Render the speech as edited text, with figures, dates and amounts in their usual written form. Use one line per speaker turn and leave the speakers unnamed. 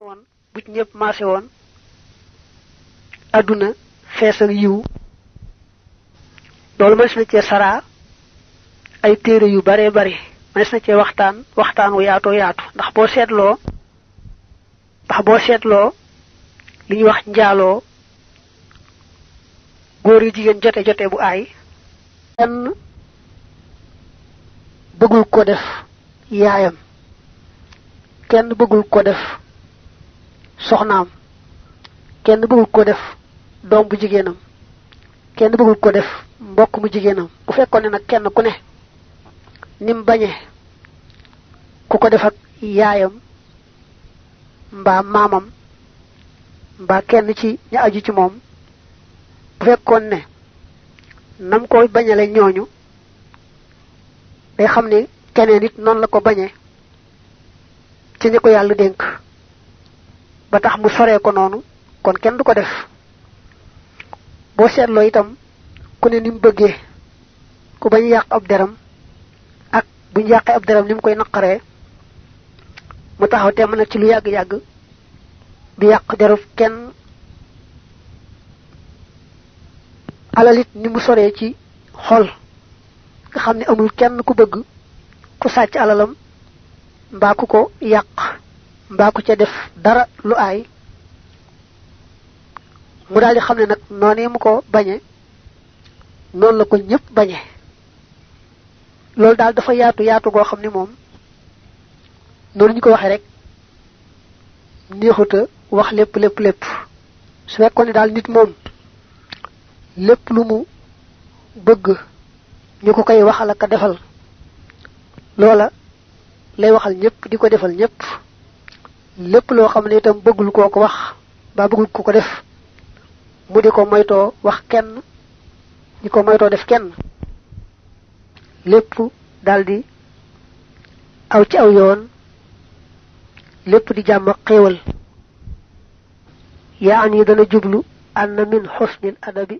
woon bu ci ñëpp maase woon adduna fees ak yiw loolu mënees na cee saraa ay téere yu bare bare mënees na cee waxtaan wu yaatoo yaatu ndax boo seetloo li ñuy wax njaaloo góor yu jigéen jote bu aay kenn bëggul ko def yaayam kenn bëggul ko def soxnaam kenn bëggul ko def doom bu jigéenam kenn bëggul ko def mbokk mu jigéenam bu fekkoon ne nag kenn ku ne nim bañe ku ko def ak yaayam mbaa maamam mbaa kenn ci ña aju ci moom bu fekkoon ne nam koy bañale ñooñu day xam ne keneen it noonu la ko bañe ci ñi ko yàlla dénk ba tax mu soree ko noonu kon kenn du ko def boo seetloo itam ku ne ni mu bëggee ku bañ yàq ab deram ak bu ñu yàqee ab deram ni mu koy naqaree mu taxaw te mën na ci lu yàgg-yàgg du yàq deruf kenn alalit ni mu soree ci xol nga xam ne amul kenn ku bëgg ku sàcc alalam mbaa ku ko yàq mbaa ku ca def dara lu aay mu daal di xam ne nag noonee mu ko bañe noonu la ko ñëpp bañe loolu daal dafa yaatu goo xam ne moom noonu ñu ko waxee rek neexuta wax lépp su fekkoon ne daal nit moom lépp lu mu bëgg ñu ko koy waxal ak a defal loola lay waxal ñëpp di ko defal ñëpp lépp loo xam ne itam bëggul koo ko wax ba bëggul ko ko def mu di ko moytoo wax kenn di ko moytoo def kenn lépp daldi aw ci aw yoon lépp di jàmm xéewal yaa an yi dana jublu anna min xusnil adabi